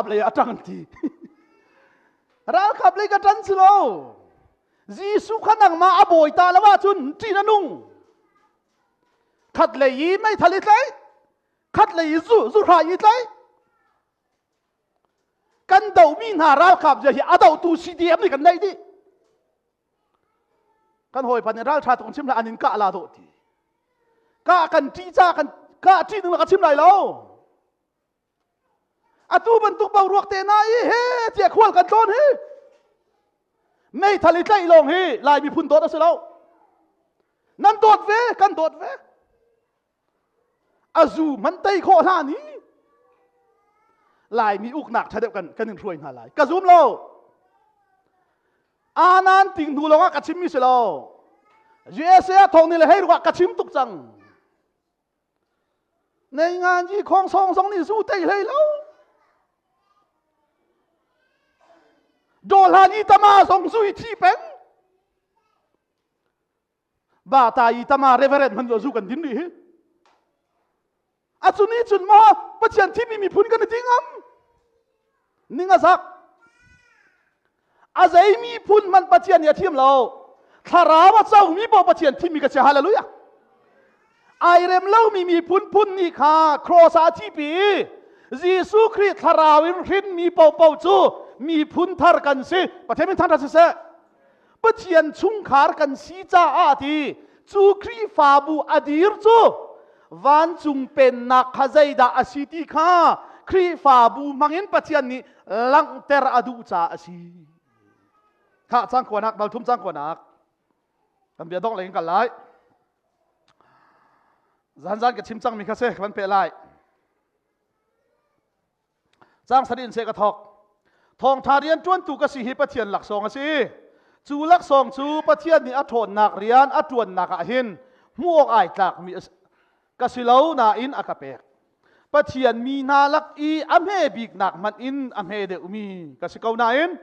Lei a ṭang ti. Ralkap lei ka ṭan si lo. Jesuh kha nangmah a bawi ta lo ahcun ṭih na nung. Khat lei i meithal i tlaih, khat lei i zu zuhrai i tlaih. Kan dohmi hna ralkap zia hi a dohtu CDM nih kan neih dih. Kan hawipa nih ralṭha tuk in chim hlah an in kah la dawh ti. Kah kan ṭih ca kan kah ṭih ding ka chim lai lo. Atu bantuk boruak te na i he tiah khual kan tlawn hi meithal i tlaih lawng hi Lai miphun dawt a si lo. Nan dawt ve, kan dawt ve. A zu man tei khawh hlan hi Laimi uknak ṭha deuh kan kan in hruai hna lai. Ka zum lo. Anan ting hnu lawngah ka chimmi si lo. USA thong ni le hei ruah ka chim tuk cang. Nei ngan ji khong song zong nih zu tei hlei lo. Dawhlan i tama zong zu i thi peng. Ba ta i tama reverend man zu kan din rih hi. A cu ni cun maw Pathian thimi miphun kan i ti ngam. Ning a zak. A zei miphun hmanh Pathian nih a thim lo. Thlarau a comi paoh Pathian thimmi ka si. Hallelujah. Ai rem lomi miphun phun nih kha cross ah a thipi. Jesuh Khrih thlarau in hrinmi paohpaoh cu miphun thar kan si. Pathian min thangṭhat siseh. Pathian chungkhar kan si caah a ti. Cu Khrihfabu a dir cu vancung pennak kha zeidah a si ti kha Khrihfabu hmangin Pathian nih langhter a duh caah a si. Khah cang kuanak dal thum cang kuanak. Kan bia dongh lei in kal lai. Zan zan ka chim cangmi kha si kan pe lai. Cang sari in seh ka thawk. Thawngṭha rian ṭuantu ka si hi Pathian laksawng a si. Cu laksawng cu Pathian nih a ṭhawnnak rian a ṭuannak ah hin hmuh awk ai tlakmi ka si lo nain a ka pek. Pathian mi hna lak i a hme biknak hmanh in a hme deuhmi ka si ko nain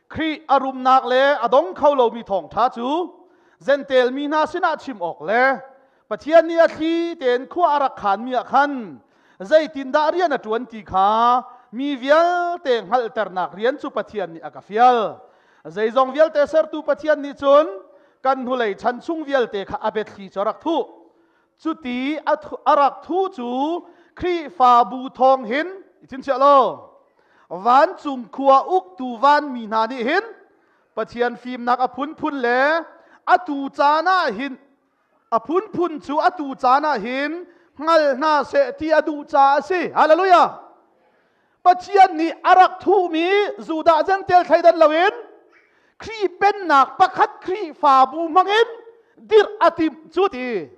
Khrih a rumnak le a dong kho lomi thawngṭha cu Jentail mi hna sinah chim awk le Pathian nih a thli tein khua a rak khanmi ah khan zeitindah rian a ṭuan ti kha mi vialte hngalhternak rian cu Pathian nih a ka fial. Zeizong vialte sertu Pathian nih cun kan hnulei chan chung vialte kha a biathli cu a rak thuh. Cuti a rak thuh cu Khrihfabu thawng hin i chingchiah law vancung khua uktu vanmi hna nih hin Pathian fimnak a phunphun le atu caan ah hin a phunphun cu atu caan ah hin hngal hna seh ti a duh caah a si. Hallelujah! Pathian nih a rak thuhmi Judah Jentail thleidan loin Khrih pennak pakhat Khrihfabu hmangin dirh a timh cu ti.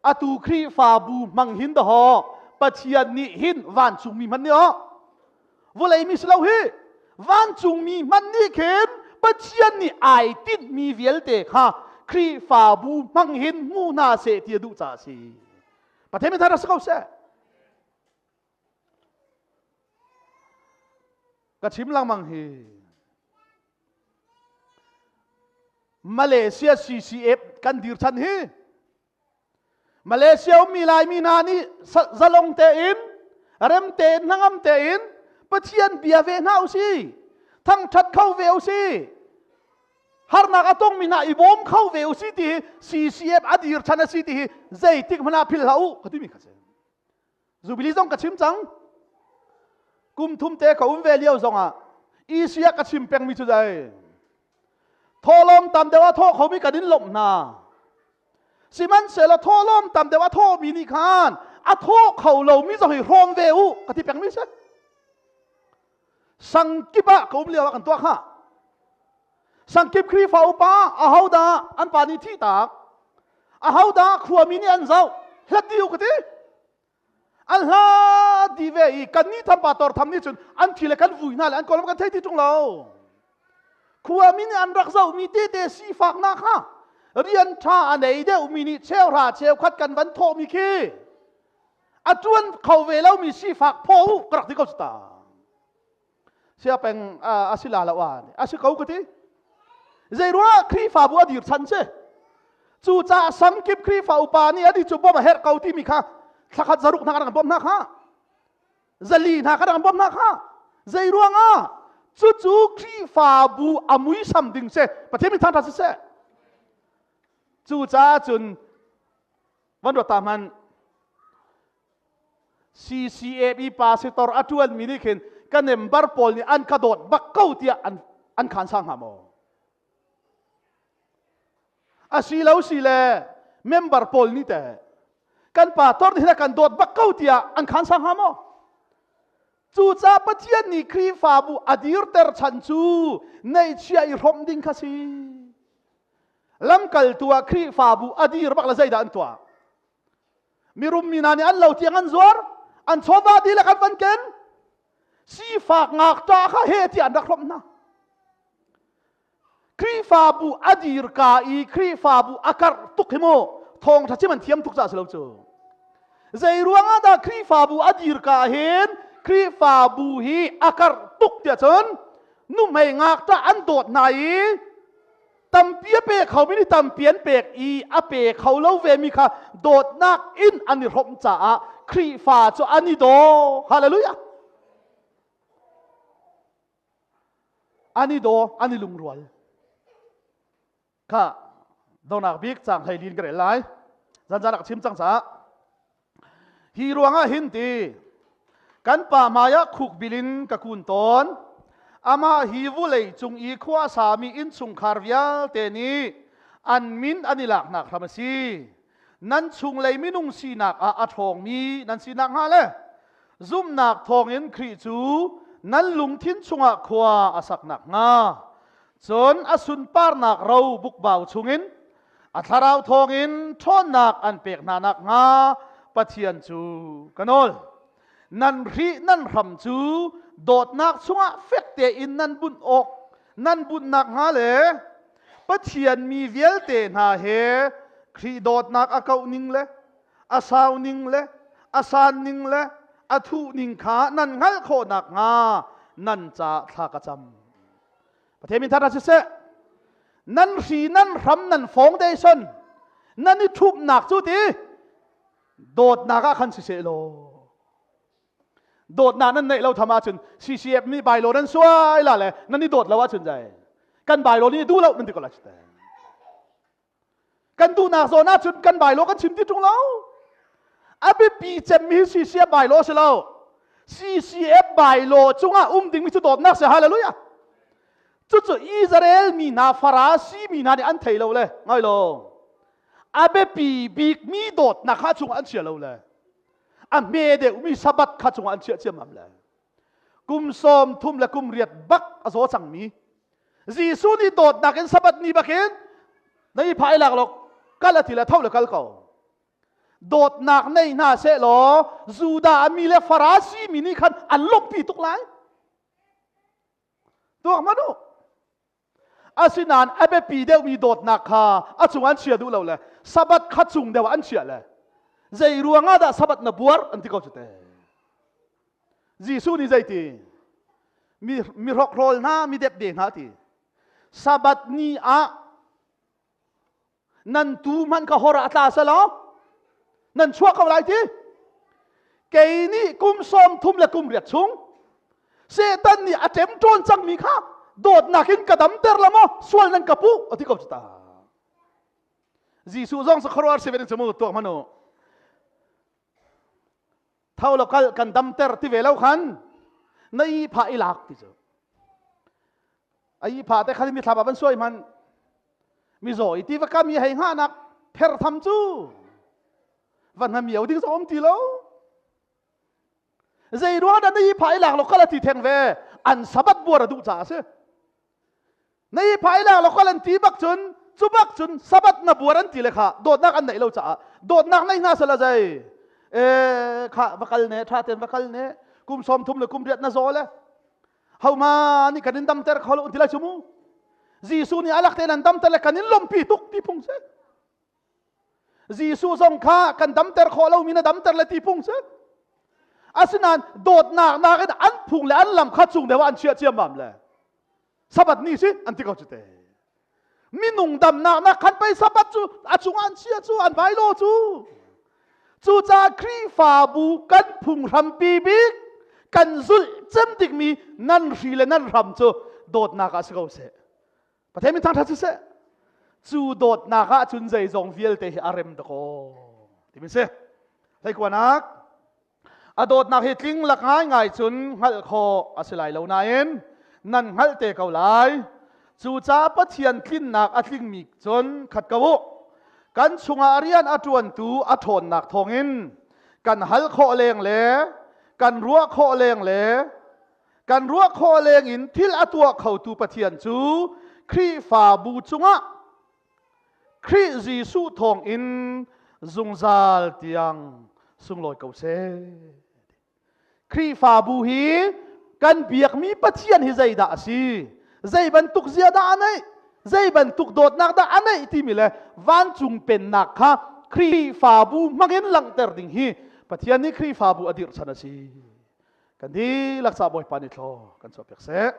Atu Khrihfabu hmang hin dahawh Pathian nih hin vancungmi hmanh nih aw vawlei mi si lo hi vancungmi hmanh nih khin Pathian nih ai tinhmi vialte kha Khrihfabu hmang hin hmu hna seh ti a duh caah a si. Pathian min thar si ko seh. Ka chim lengmang hi Malaysia CCF kan dir chan hi Malaysia ummi Laimi hna nih zalong tein rem tein hnangam tein Pathian bia ve hna usih thangṭhat kho ve usih harnak a tongmi hna i bawm kho ve usih ti hi CCF a dir chan a si ti hi zeitik hmanh ah philh hlah u ka timi kha si Jubilee zong ka chim cang kum thum te ka um ve lio zongah Asia ka chim pengmi cu dai thawhlawm tam deuh a thawh khomi kan in lawmh hna sihmanhsehlaw thawhlawm tam deuh a thawhmi nih khan a thawh kho lomi zong hi hrawm ve u ka ti pengmi si sangkip ah ka um lio ah kan tuah kha sangkip Khrihfa upa ahodah an pa nih thih tak ahodah khuami nih an zoh hlat dih u ka ti an hla di ve i kan nih tham pa tor tham nih cun an thi le kan vui hna le an kawlam kan thei ti ṭung lo khuami nih an rak zohmi tete sifaknak kha rian ṭha a nei deuhmi nih cheuhra cheukhat kan van thawhmi khi a ṭuan kho ve lomi sifak phaw u ka rak ti ko cu ta sia peng a si la lo a a si ko ka ti zei ruangah Khrihfabu a dir chan si cu caah sangkip Khrihfa upa nih ani cu bawm a herh ko timi kha thlakhat zaruk hna kan bawm hna kha zali hna kan bawm hna kha. Zei ruangah? Cucu Khrihfabu a muisam ding si. Pathian min thangṭhat siseh. Cucaah cun van ruat ta hmanh. CCAB pastor a ṭuanmi nih khin ka member pawl nih an ka dawt bak ko tiah an an khan sang hnga maw? A si lo si le member pawl nih teh kan pastor nih hin a kan dawt bak ko tiah an khan sang hnga maw? Cucaah Pathian nih Khrihfabu a dirter chan cu neihchia i hrawmh ding kha si. Lamkaltu ah Khrihfabu a dir bak le zeidah an tuah? Mirum mi hna nih an lo tiang an zuar, an chawva dihlak an van ken. Sifak ngakṭah kha he tiah an rak hrawmh hna. Khrihfabu a dir ka i Khrihfabu a karh tuk hi mu thawngṭha chim an thiam tuk caah si lo cu. Zei ruangah dah Khrihfabu a dir ka hin Khrihfabu hi a karh tuk tiah cun nuhmei ngakṭah an dawt hna i tampi a pe kho mi nih tampi an pek i a pe kho lo ve mi kha dawtnak in an i hrawmh caah Khrihfa cu an i daw. Hallelujah. An i daw, an i lungrual. Kha donak bik cang hlei lin ka rel lai. Zan zan ah ka chim cang caah. Hi ruangah hin ti kan pa hmaiah khukbil in ka kun tawn. Amah hi vulei cung i khua a sami innchungkhar vialte nih an min an i laknak hram a si. Nan chunglei minung sinak ah a ṭhawngmi nan si nakhnga le zumhnak thawngin Khrih cu nan lungthin chungah khua a sak nakhnga cun a sunparnak ro bukbau chungin A thlarau thawngin ṭhawnnak an pek hna nakhnga Pathian cu ka nawl. Nan hrih nan hram cu dawtnak chungah fek tein nan bunh awk nan bunh nakhnga le Pathian mi vialte hna he Khrih dawtnak a kauh ning le a sau ning le a san ning le a thuh ning kha nan hngalh khawh nakhnga nan ca thla ka cam. Pathian min thar siseh nan hri nan hram nan foundation nan i thupnak cu ti dawtnak ah khan siseh law dawtnak nan neih lo tham ahcun CCF nih bailo nan suai la le nan i dawt lo ahcun zai kan bailo nih duh lo nan ti ko lai Kan duhnak zawn ahcun kan bylaw kan chim ti ṭung lo. A biapi cemmi hi CCF bylaw si lo. CCF bylaw cungah um dingmi cu dawtnak si hallelujah. Cucu Israel mi hna Farasi mi hna nih an thei lo le ngai lo. A biapi bikmi dawtnak kha chungah an chia lo le. A hme deuhmi Sabbath kha chungah an chiah ciammam le. Kum 30 le kum riat bak a zaw cangmi Jesuh nih dawtnak in Sabbath ni bakin na i phai lak law kal a ti le tho le kal ko. Dawtnak nei hna seh law Judah mi le Farasi mi nih khan an lawmhpi tuk lai. Tuak hmanh u. Asinain a biapi deuhmi dawtnak kha a cung an chia duh lo le Sabbath kha cung deuh an chiah le zei ruangah dah Sabbath na buar an ti ko cu te. Jesuh nih zeiti? Mi, mi hrokhrawl hna, mi depde hna ti. Sabbath ni ah nan tu hmanh kha hor ah tla selaw nan chuah ko lai ti. Kei nih kum 30 le kum riat chung Satan nih a ṭemṭawn cangmi kha dawtnak in ka damter la maw sual nan ka puh a ti ko cu ta. Jesuh zong sa khuaruahhar si ve ding cu mu tuak hmanh u. Tho lo kal kan damter ti ve lo khan na i phah i lak ti cu. A i phah te khan mi thlapa van suai hman. Mi zaw i ti va kam i hei ngahnak pher tham cu van ha miau ding zong um ti lo. Zei ruang dah na i phah i lak lo kal a ti theng ve an sabat buar a duh caah a si. Na i phai la lo kal an ti bak cun cu bak cun sabat na buar an ti le kha dawtnak an neih lo caah dawtnak nei hna sala zei e kha va kal ne tha ten va kal ne kum 30 le kum riat na zaw le ho ma nih kan in damter kho lo ti lai chu mu Jesuh nih alak tein an damter le kan in lompi tuk ti phung si Jesuh zong kha kan damter khawh lomi na damter le ti phung si. Asinain dawtnak nakin an phung le an lam kha cung deuh ah an chiah ciammam le Sabbath ni si an ti ko cu te. Minung damnak nak khan pei Sabbath cu a cungah an chia cu an vai lo cu. Cucaah Khrihfabu kan phung hrampi bik kan zulh cem dikmi nan hri le nan hram cu dawtnak ah si ko seh. Pathian min thangṭhat siseh. Cu dawtnak ah cun zeizong vialte hi a rem dakaw timi si. Hleikuanak a dawtnak hi tling lak ngaingai cun hngalh khawh a si lai lo nain nan hngalh te ko lai. Cucaah Pathian tlinnak a tlingmi cun khat ko u. Kan chungah rian a ṭuantu a ṭhawnnak thawngin kan hal khawh leng le kan ruah khawh leng le kan ruah khawh leng in thil a tuah khotu Pathian cu Khrihfabu cungah Khrih Jesuh thawng in zungzal tiang sunglawi ko seh. Khrihfabu hi kan biakmi Pathian hi zeidah a si? Zei bantuk zia dah a neih? Zei bantuk dawtnak dah a neih timi le vancung pennak kha Khrihfabu hmangin langhter ding hi Pathian nih Khrihfabu a dirh chan a si. Kan dihlak ca Bawipa nih thlaw kan chuahpiak seh.